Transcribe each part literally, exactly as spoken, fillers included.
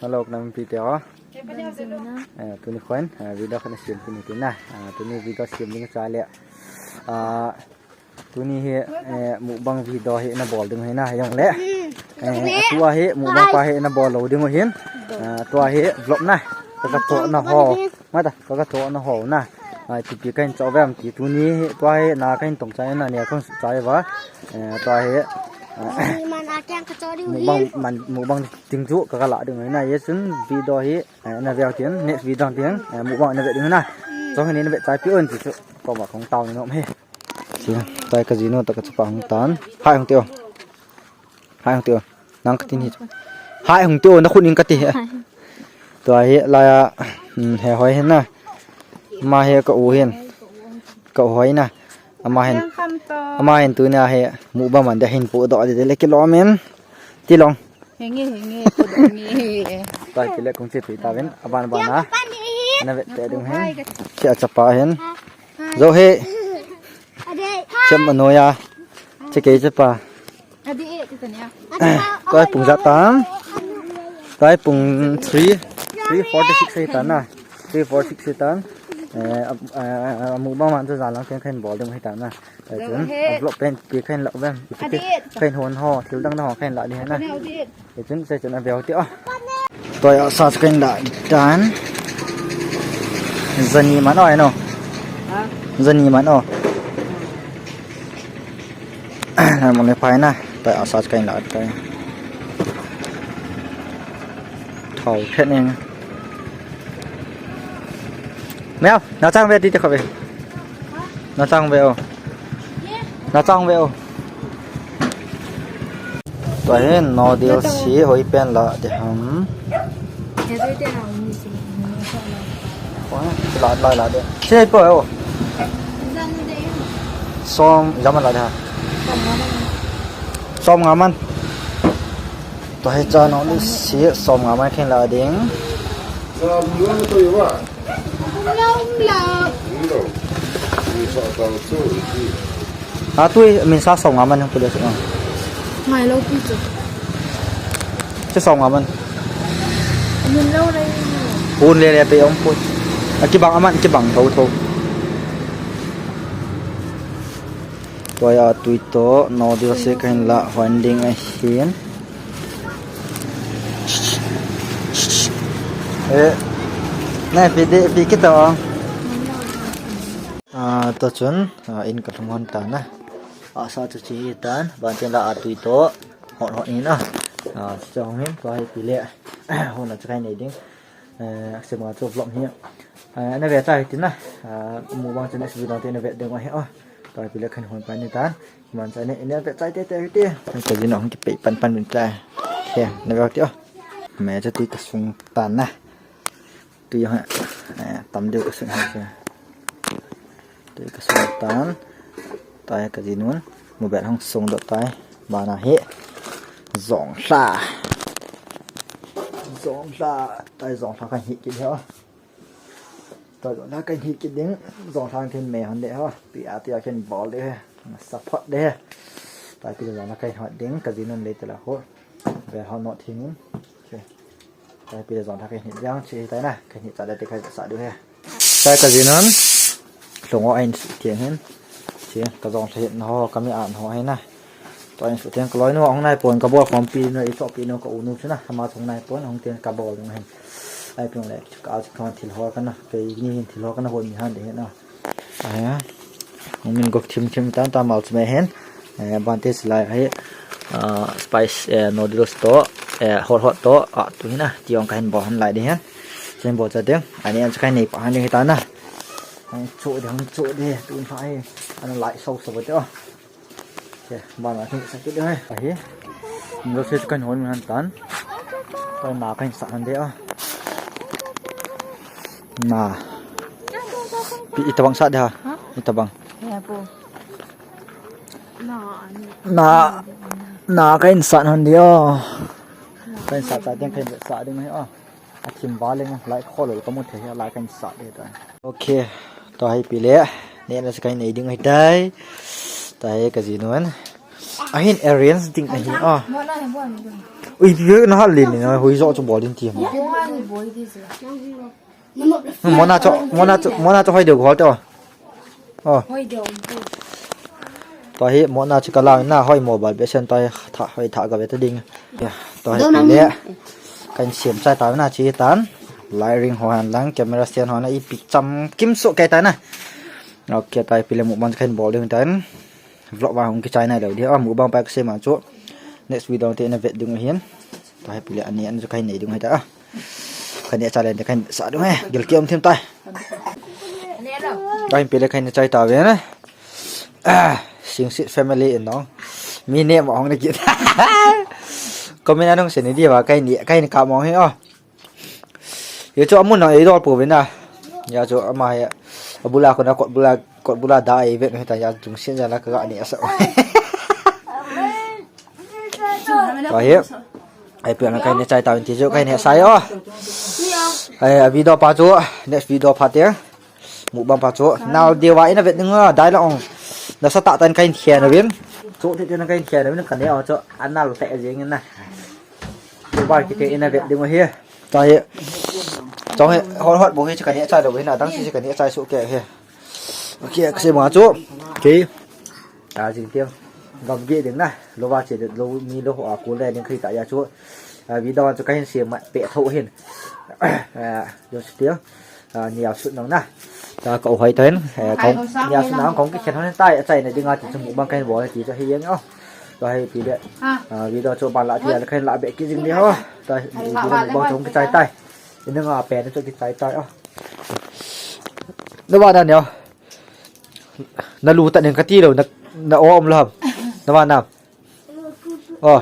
Hello, kanam pi te ho. Eh, tuni khon, eh, video khat na siam tuni tina. Ah, tuni video siam ding cha le. Ah, tuni hi, eh, mukbang video hi na bol ding hi na jong le. Eh, tua hi mukbang pa hi na bol lou ding hin. Ah, tua hi vlog na. Ka ka to na ho. Mata, ka ka to na ho na. Ah, ti pi kan cho vem ti tuni hi tua hi na kan tong chai na ne kan chai va. Eh, tua hi. Ah, Ni man a kyang ka cho ding mukbang hin. Man, mukbang ting chu ka ka la ding na ye chun video hi. Eh, na veo tin, next video tin, eh, mukbang na ve ding na. Chong hin na ve chai pi un ti chu. Ko ma khong tao ni nom he. Chi, tai ka jinu ta ka chapa hung tan. Hai hung tio. Hai hung tio. Nang ka tin hi. Hai hung tio, na khun in ka ti he. Tua hi la ya, hmm, he hoi he na. Ma he ka u hin. Ka u hoi na. Ama hin. Ama hin tu na he. Mukbang man de hin pu do de le ki lo men. Ti long. Henge, henge, ko dong nge. Tua hi pile kung che tui ta vin, aban ban a. Na ve te ding hin. Che a chapa hin. Zo he. Chem ano ya. Che kei chapa. Adi e, ti tanya. Tua hi pung ja tan. Tua hi pung three, three forty six hi tan na. Three forty six hi tan. Eh, a, a, a, mukbang man chu jan lang ken khen bol ding hi tan na. Chun, a vlog pen pi khen la vem. Adi. Khen hon ho, thil dang dang ho khen la ni na. Adi. Chun, se chun a veo ti o. Toi a sa khen la tan. Jani man o, no. Ha? Jani man o. Na mo le phai na. Toi a sa khen la tai. Thau khen eng. Meo, na chang ve ti te kho ve. Na chang ve o. Na chang ve o. Tua hin noodles hi hoi pen la de ham. Oi, la, la, la de. Che po o. Som, jaman la de ha. Som nga man. Tua hi cha noodles hi som nga man khen la ding. A tui min sa som nga man hung pule su. Ngai lo pi chu. Chu som nga man. Min lo le. Pun le le pe om pu. A kibang aman kibang tho tho. Tua ya tui to noodles hi kahin la hon ding ahin. Eh, na pi de, pi kita ong. Ah, to chun, ah, in ka lhung hon tan na. Asa chu chi tan, ban tin la a tui to, hot hot in na. Ah, chu hong hin, tua hi pi le. Hon a chu kai nei ding. Eh, a sima chu vlog hi. Eh, na ve chai tin na. Ah, mukbang chu next video te na ve ding ahi o. Tua hi pi le khen hon pa ni tan. Man chai ne, ne ve chai te te te. Ka jinu hung kipei pan pan min chai. Khe, na ve ti o. Me cha tui ka sung tan na. Tui ha. Eh, tam deu ka sung ha. Tui ka sung tan. Tai ka jinun. Mobile hung sung dot tai. Bana hi. Jong hla. Jong hla. Tai jong hla ka hi ki ho. Tua jong la kahin hi kit ding, jong lang thin me hon de ho. Pi a tia khen bol de he. Support de he. Tua pi jong la kahin hot ding, ka jinun le te la ho. Ve ho not thin un. Che. Tua pi jong la kahin hi jang che tai na. Kahin hi cha de te kai sa du he. Tua ka jinun. Lhung o ain su tiang hin. Che, ka jong la hin ho, ka mi an ho hai na. Tua in su teng ka loinu hung nai pon ka bol khompi nu, i chohpi nu ka u nu chu na, ama chu hung nai pon, hung teng ka bol ding hin. Ai pung le, ka chu ka thil ho ka na, kei ni hin thil ho ka na hon ni han de hin na. Ai ya. Hung min gok thim thim tan ta mal chu me hin. Eh, ban te silai ai, ah, spice, eh, noodles to, eh, hot hot to, ah, tu hin na, ti ong ka hin bol han lai de hin. Chen bol cha ding, ani an chu ka nei pa han ding hi ta na. Hung chu de, hung chu de, tu hin fa hi. An lai so so bo te o. Che, bana thing sa kit ding hai. Ahi. Noodles hi kan hon han tan. Tua na kan sa han de o. Na. Pi itabang sa de ha. Ha? Itabang. Ya po. Na, ani. Na. Na kan sa han de o. Kan sa sa ding kan sa ding hai o. A thim ba leng, lai kho lo ka mu thei hi, lai kan sa de ta. Okay, tua hi pi le, ne na sa kai nei ding hi tai. Tua hi ka jinun. Ahin arrange ding ahi, ah. Mo na he, mo na he. Ui, ipi na hal le ni na, hoi jo chu bol din ti mo. Mona chu, Mona chu, Mona chu hoi deu gol te o. O. Hoi deu. Tua hi Mona chu ka lang na hoi mobile be sen tua hi tha hoi tha ka ve ta ding. Ya, tua hi Dona le. Kan siam chai ta na chi tan. Lighting ho han lang camera stand ho na ipi cham kim so kai ta na. Okay, tua hi pi le mukbang kan bol ding tan. Vlog vang hung kichai nai lou di. A, mukbang pa ka sem a chu. Next video te na vet ding hin. Tua hi pi le ani an chu kai nei ding hi ta. Ka neh chai le ka sa ding he. Gilkel um thim tai. Ka hin pi le ka neh chai ta ve na. Ah, Singsit family in no. Mi neh ma hong na kit. Comment a nung se ni di va ka neh, ka neh ka mong hi o. Ye chu amun na ei dol pu ve na. Ya chu ama hi. Abula ko na kot bula, kot bula da ei ve no hi ta ya chung sin ja la ka ga ni asa. Ka hi. Ai pi na ka neh chai ta vin ti chu ka neh sai o. Ai, a video pa chu, next video pa te. Mukbang pa chu. Nal deu a ina vet ning a, dai la ong. Na sa ta tan ka hin khian vin. Chu te te na ka hin khian vin ka neh o chu. Anal te jing na. Ba ki te ina vet ding hi. Ta hi. Chong hi, hot hot bo hi chu ka neh chai lou hi na, dang si si ka neh chai su ke hi. Okay, ka sem a chu. Okay. Ta jing tiang. Gam ge ding na. Lo ba che lo mi lo ho a ko le ding khi ta ya chu. A, video chu ka hin sem ma pe tho hin. A, yo chu tiang. A, nial sut nong na. Ta ka u hoi ta hin. Eh, kong, nial sut nong kong ki khen hon tai, a chai na ding a ti chu mukbang ka hin bol ti chu hi yang o. Tua hi pi le. A, video chu ban la ti a le ka hin la be ki jing di ho. Tua hi video mukbang chu kichai tai. Ina nga pen chu kichai tai o. Na va na ne o. Na lu ta ning ka ti lou, na, na o um lou ham. Na va na. O.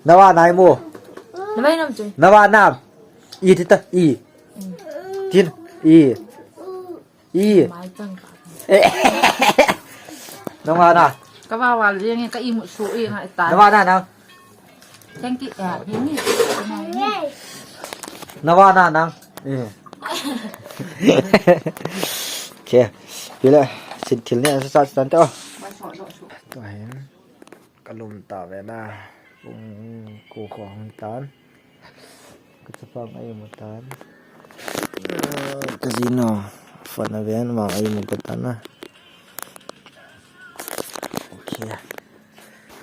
Na va na i mu. Na va nam chu. Na va na. I ti ta, i. Tin, i. I. Mai chang ka. Na va na. Ka va va le nge ka i mu su i ngai ta. Na va na na. Thank you. Ah, ini. Na va na nang. Eh. Che. Pila sin thil ni an sa sa tan to. To hin. Ka lum ta ve na. Kum ko ko hung tan. Ka chapa ngai mu tan. Ka jinu. Fa na ven ma ai mu ka tan na. Okay.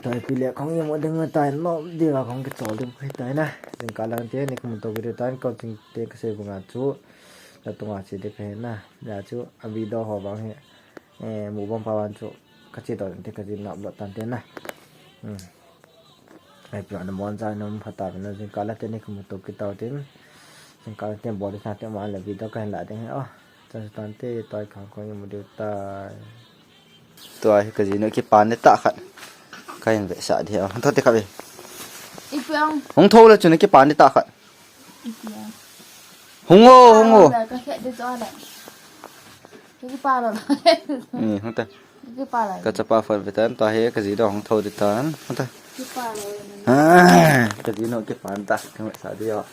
Tua hi pi le kong i mu ding tai no, di la kong kichol ding hi tai na. Jingkah lang te ni kum to video tan ko jing te ka sei bunga chu. Na tunga chi de ka hi na. Ya chu a video ho bang hi. Eh, mukbang pa wan chu ka chi to te ka jin na upload tan te na. Hmm. Ai pi na mon cha na um pha ta na jingkah la te ni kum to ki tau tin. Jingkah la te bol sa te ma la video ka hin la ding hi. Oh. Chan su tan te, tua hi kong i mu diu tai. Tua hi ka jinu kipan ni ta khat. Ka hin ve sa di. Hung tho te khat ve. Ipi ang. Hung tho le chu ni kipan ni ta khat. Ipi ang. Hung o, hung o. Ka khe de cho le. Kipa lo. Ni, hung ta. Kipa lo. Ka chapa phone ve tan, tua hi ka jinu hung tho de tan. Hung ta. Kipa lo. Ah, ka jinu kipan ta. Ka ve sa di o.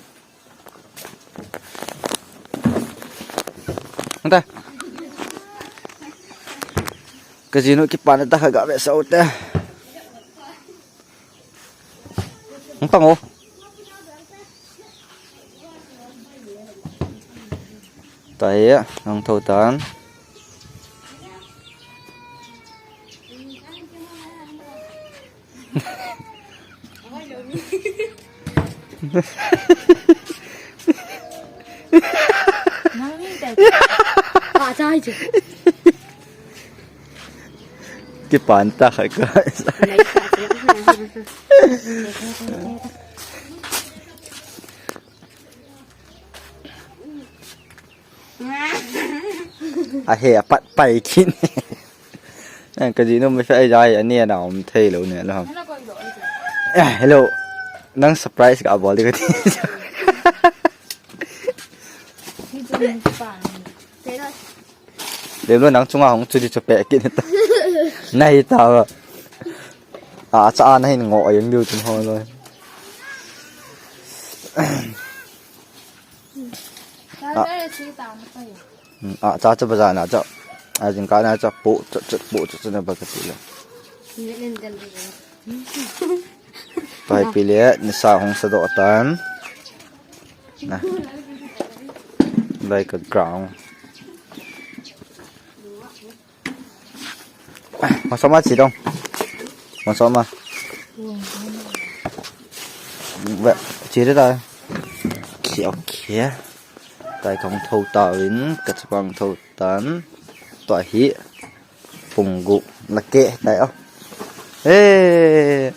Anta. Ka jinu kipan ta kha ga ve sau te. Anta ngo. Ta ye, ang thau tan. Kipan ta kha ka. A he, a pat pai kit. Ka jinu mi fa ai jai, ani ana um thei lo ne lo. Eh, hello. Nang surprise ka bol di ka ti. Lem lo nang chunga hung chu di chu pe kit ta. Nai ta. A cha na hin ngo ayang diu chun ho lo. A cha cha bazar na cha. A jingkah na cha pu cha cha pu cha cha na ba ka ti le. Pai pile nisa hung sadoh tan. Na. Like a ground. Masoma chi dong. Masoma. Ve, chi de ta. Chi okay. Tai kong thou ta win, ka chapang thou tan. Tua hi. Punggu. La ke tai o. Eh.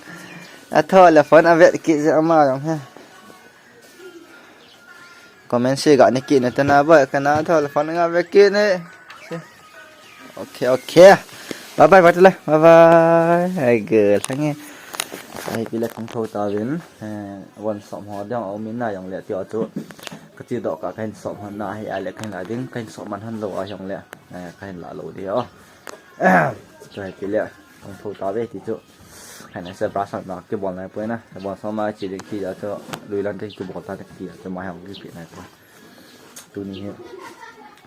A tho le phone a vet ki je ama jong he. Comment se ga ni kit ne tana ba kana tho le phone nga ve kit ne. Okay, okay. Bye bye, bye bye. Bye bye. Ai ge, sange. Ai pile kong thou ta vin. Eh, one som ho dang o min na jong le ti o chu. Ka chi doh ka kahin som hon na hi a le kahin la ding, kahin som man hon lo a jong le. Eh, kahin la lo di o. Chu hi pile kong thou ta ve ti chu. Kahin se brush na ki bol na poi na. Bol som ma chi ding ki ja chu. Lui lan te ki bol ta te ki ja chu ma jong ki pi na poi. Tuni hi.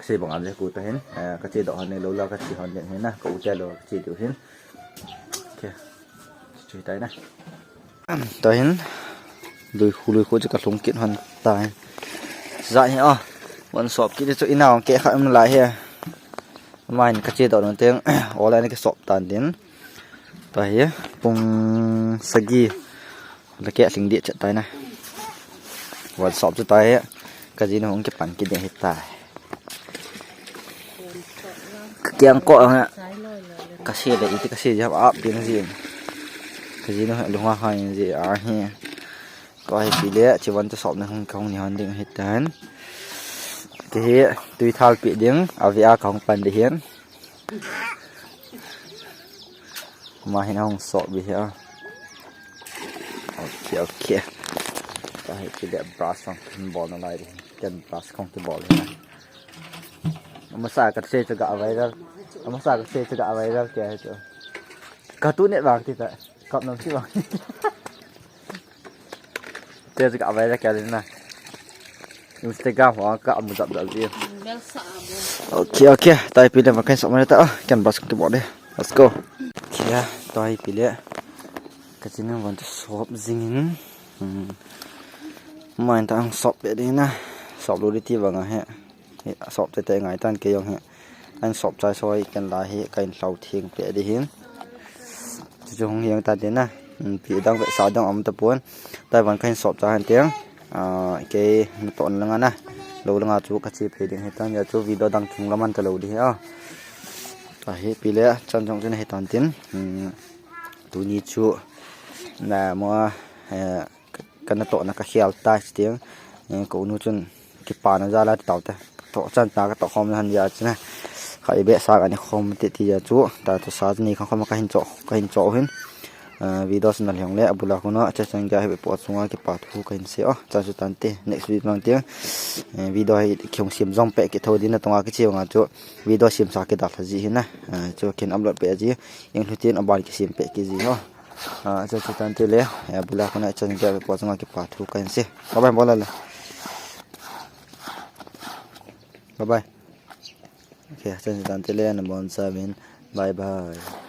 Sei bang a le ku ta hin, eh, ka che doh hon nei lo la ka che hon le hin na, ka u te lo ka che diu hin. Okay. Chui tai na. Tua hin. Lui khu, lui khu chu ka lhung kit hon ta hin. Za hi a. Wan sop kit chu ina ong ke kha em lai hi. Ama hin ka che doh non teng. Ola ni ka sop tan din. Tua hi. Pung sagi. La ke hling di chet tai na. Wan sop chu tai. Ka jinu hung kipan kit di hi tai. Ka kiang ko ha. Ka se le iti ka se jam ap ding ji. Ka jinu lunga ha in ji a hi. Ko hi pile chi wan chu sop na hung ka hung ni hon ding hi tan. Ke hi tui thal pi ding a vi a ka hung pan di hin. Ma hin hung sop bi hi a. Okay, okay. Ka hi pile brush kong bol na lai di. Ken brush kong ki bol hi na. Amasa ka se chu ga viral. Amasa ka se chu ga viral ke hi chu. Ka tu ne bang ti ta. Kap nam si bang. Te chu ga viral ke din na. Instagram ho ka mu jap jap ji. Okay, okay. Tai pile ma kan sop ma ta. Ken brush kong ki bol de. Let's go. Okay, tai pile. Ka jinu wan chu sop jing in. Hmm. Ma in ta ang sop pe ding na. Sop lo di ti bang a he. He, sop te te ngai tan ke jong he. An sop chai soi ken la hi ka in hlau thing pe di hin. Chu chu hung hiang ta te na. Hmm, pi dang ve sa dang om ta pon. Tai wan ka in sop cha han teng. Ah, ke na ton langa na. Lo langa chu ka che pe ding hi tan ya chu video dang chung la man ta lo di hi a. Ta hi pile chan jong chu na hi tan tin. Hmm. Tuni chu na mo, eh, ka, ka na toh na ka khial ta chi tiang, eh, ka u nu chun kipa na jal a ti tau te. Toh chan ta ka toh khom na han ja chi na. Kha i be sa ka ni khom ti ti ja chu. Ta chu sa ni khang khom ka hin cho, ka hin cho hin. Eh, video sin na liang le, abula khu na, cha chan ga hi be po chunga kipa thu ka hin se o. Cha chu tan te, next video lang tiang. Eh, video hi khiung sim jong pe ki tho din na tonga ki chi nga chu. Video sim sa ki da tha ji hin na. Eh, chu kin upload pe ji. Eng hlutin aban kisem peh kiji ho. Ah, chu chu tan te le, eh, bula kona chan ga po chunga kipa thu kan se. Bye bye, bola le. Bye bye. Okay, chan chu tan te le, na bon sa min. Bye bye.